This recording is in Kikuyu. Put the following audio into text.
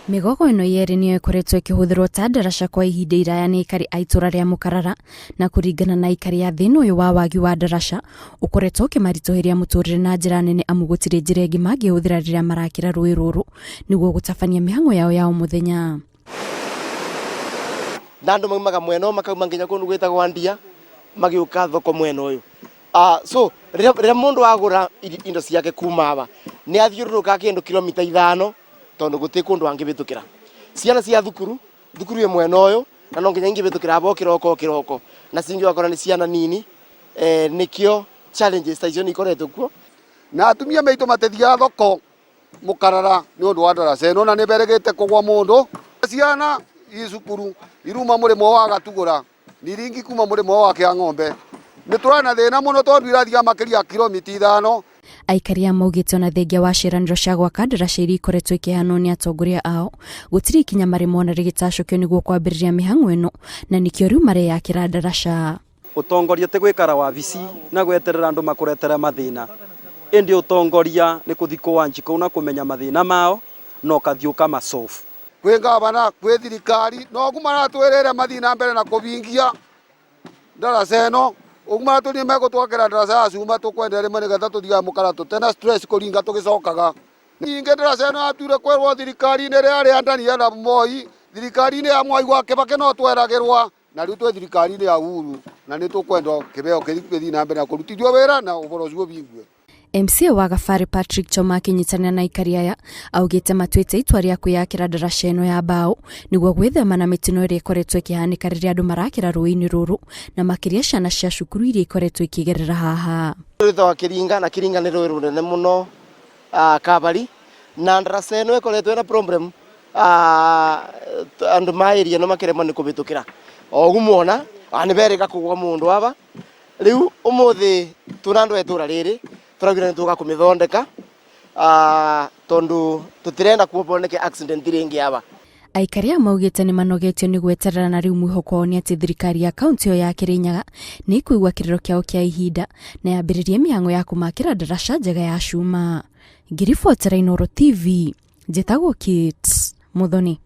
Mĩgogo ĩno yerĩ nĩyo ĩkoretwo ĩkĩhũthĩrwo ta ndaraca kwa ihinda iraya nĩ aikari a itũra rĩa Mũkarara, na kũringana na aikari a thĩna ũyũ wa wagi wa ndaraca ũkoretwo ũkĩmaritũhĩria mũtũrĩre na njĩra nene amu gũtirĩ njĩra ĩngĩ mangĩhũthĩra rĩrĩa marakĩra rũĩ rũrũ nĩguo gũtabania mĩhang'o yao ya o mũthenya. Na andũ maumaga mwena ũyũ makauma nginya kũndũ gwĩtagwo Ndia magĩũka thoko mwena ũyũ. So rĩrĩa mũndũ agũra indo ciake kuma aba nĩ athiũrũrũkaga kĩndũ kilomita 5 tondũ gũtirĩ kũndũ angĩhĩtũkĩra. Ciana cia thukuru, thukuru ĩ mwena ũyũ na no nginya ingĩhĩtũkĩra aba o kĩroko o kĩroko na cingĩ ũgakora nĩ ciana nini, nĩkĩo challenges ta icio nĩ ikoretwo kuo. Na atumia maitũ matithiaga thoko Mũkarara nĩ ũndũ wa ndaraca ĩno na nĩ berĩgĩte kũgwa mũndũ. Ciana i cukuru iruma mũrĩmo wa Gatugũra na iria ingĩ kuma mũrĩmo wa Kĩang'ombe. Nĩ tũrarĩ na thĩna mũno tondũ irathiaga makĩria ya kiromita 5. Aikari aya maugĩte ona thengia wa ciĩranĩro cia gwaka ndaraca iria ikoretwo ikĩheanwo nĩ atongoria ao, gũtirĩ ikinya marĩ mona rĩgĩtacũkio nĩguo kwambĩrĩria mĩhang'o ĩno na nĩkĩo rĩu mareyakĩra ndaraca. Ũtongoria ti gwĩkara wabici na gweterera andũ makũretere mathĩna, ĩndĩ ũtongoria nĩ kũthi kũwanji kũu na kũmenya mathĩna mao na ũkathiĩ ũkama solve. Kwĩ ngavana, kwĩ thirikari, nogu maratwĩrĩre mathiĩ na mbere na kũbingia ndaraca ĩno, ũguo maratwĩrire megũtwakĩra ndaraca ya cuma tũkwenda ĩrĩmwe nĩgetha tũthiaga mũkara tũtena stress kũringa tũgĩcokaga. Ningĩ ndaraca ĩno yatuire kwĩrwo thirikari-inĩ ĩrĩa yarĩ ya Daniel Arap Moi, thirikari-inĩ ya Mwai wa Kĩbakĩ no tweragĩrwa, na rĩu twĩ thirikari-inĩ ya Uhuru na nĩ tũkwenda kĩbeo kĩu gĩthiĩ na mbere na kũrutithio wĩra na ũhoro ũcio ũbingue. MCA wa Gabarĩ Patrick Choma akĩnyitanĩra na aikari aya augĩte matuĩte itua rĩa kwĩyakĩra ndaraca ĩno ya mbaũ nĩguo gwĩthema na mĩtino ĩrĩa ĩkoretwo ĩkĩhanĩka rĩrĩa andũ marakĩra rũĩ-inĩ rũrũ na makĩria ciana cia cukuru iria ikoretwo ikĩgerera haha. Rwĩtagwo Kĩringa na Kĩringa nĩ rũĩ rũnene mũno Kabari na ndaraca ĩno ĩkoretwo ĩna problem andũ ma area ĩno makĩremwo nĩ kũbĩtũkĩra o ũguo muona nĩ berĩga kũgwa mũndũ aba. Rĩu ũmũthĩ twĩna andũ a itũra rĩrĩ tũraugire nĩ tũgũka kũmĩthondeka tondũ tũtirenda kuoneke accident rĩngĩ aba. Aikari aya maugĩte nĩ manogetio nĩ gweterera na rĩu mwĩhoko wao nĩ atĩ thirikari ya kaunti ĩyo ya Kĩrĩnyaga nĩ ĩkũigua kĩrĩro kĩao kĩa ihinda na yambĩrĩrie mĩhang'o ya kũmakĩra ndaraca njega ya cuma. Ngĩribotera Inooro TV, njĩtagwo Kate Muthoni.